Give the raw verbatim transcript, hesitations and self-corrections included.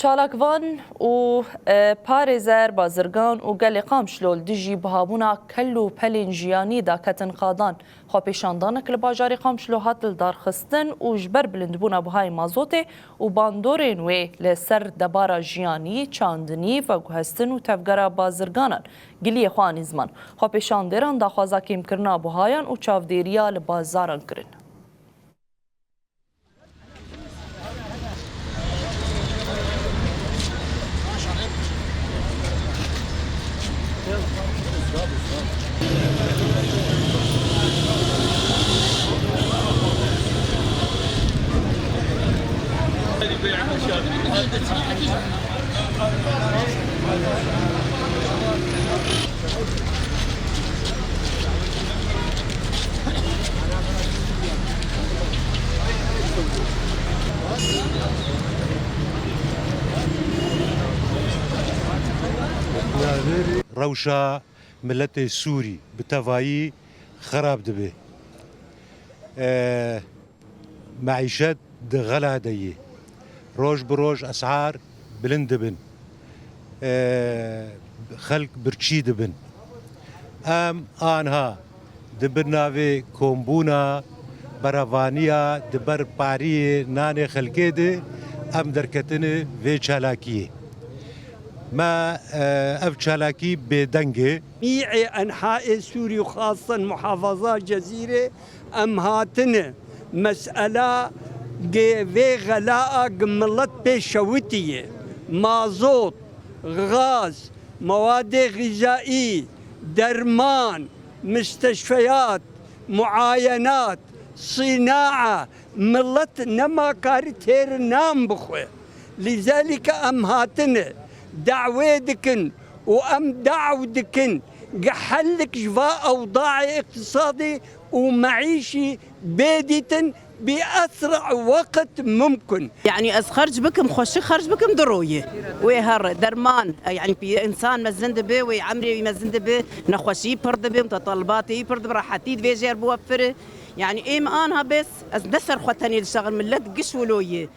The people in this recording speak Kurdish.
Çalakvan û, e, parêzer, bazirgan û gelê Qamişlo li dijî bihabûna kel û pelên jiyanî daketin qadan. Xwepêşandanek li bajarê Qamişlo hat lidarxistin û ji ber bilindbûna bihayê mazotê û bandorên wê li ser debara jiyanî, çandinî, veguhestin û tevgera bazirganan giliyê xwe anî ziman. Xwepêşandêran daxwaza kêmkirina buhayan û çavdêriya li bazaran kirin. Rewşa miletê Sûrî bi tevayî xerab dibe. E, meîşet di xela de ye. Roj bi roj esar bilind dibin. E, xelk birçî dibin. Em anha di bin navê kombûna berevaniya di ber pariyê nanê xelkê de em derketine vê çalakiyê. Me, e, ev çalakî bêdeng e. Cemîê enhayê Sûrî û xasen muhafaza Cezîrê em hatine mesela gê vê xelaa gi milet pê şewitiye. Mazot, gaz, mewadê xîzaî, derman, misteşfeyat, muayenat, sînaa, milet nema karî têr nan bixwe. Lîzalîke em hatine dawê dikin û em daw dikin gi hellik ji va ewdaê îqtisadî û meîşî bê dîtin bi esra weqt mumkin. Yani ez xerc bikim, xweşik xerc bikim, diroye. Wê her derman, yani pî-, insan mezin dibe, wê emrê wî mezin dibe, nexweşî pir dibe, mutetalibatê wî pir dibe, rehetî divê jêr biwefire. Yani êm anha bes, ez ne ser xwe tenê dişaxim, millet giş wilo ye.